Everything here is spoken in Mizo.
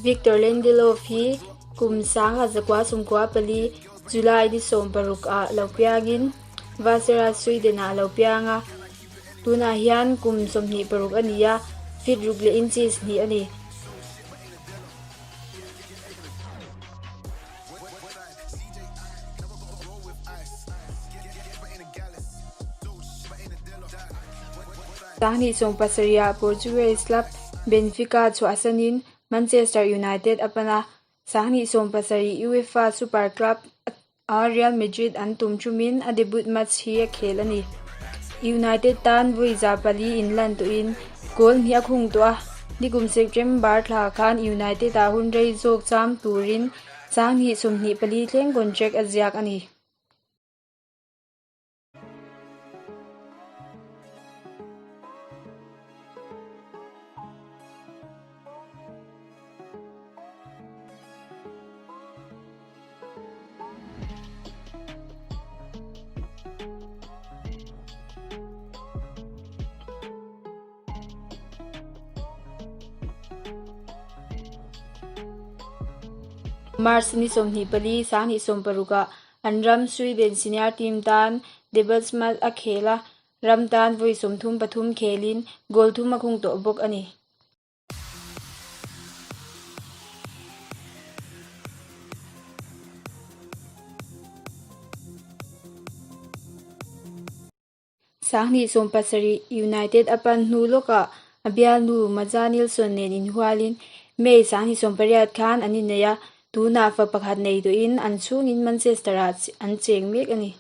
Victor Lindelof hi kum 1994 July ni 16 ah lo piangin Vassera, Sweden ah lo piang a. Tunah hian kum 26 a ni a, feet ruk leh inches hnih a ni. Sanghnih 70 ah Portuguese club Benfica chhuahsanin Manchester United a pan a, Sanghnih 70 UEFA Super Club a Real Madrid an tum thumin a debut match hi a khel a ni. United tan vawi 400 inlan tawhin goal hnih a khung tawh a, nikum September thla khan United ah hun rei zawk cham turin Sanghnih 24 thleng contract a ziak a ni. March ni 24, 2016 ah an ram Sweden senior team tan debut match a khel a, ram tan vawi 33 khelin goal thum a khung tawh bawk a ni. Sanghnih 70 United a pan hnu lawkah a bialnu Maja Nilsson nen inhualin May sanghnih 18 khan an innei a, tunah fa pakhat nei tawhin an chhungin Manchester-ah an cheng mek a ni.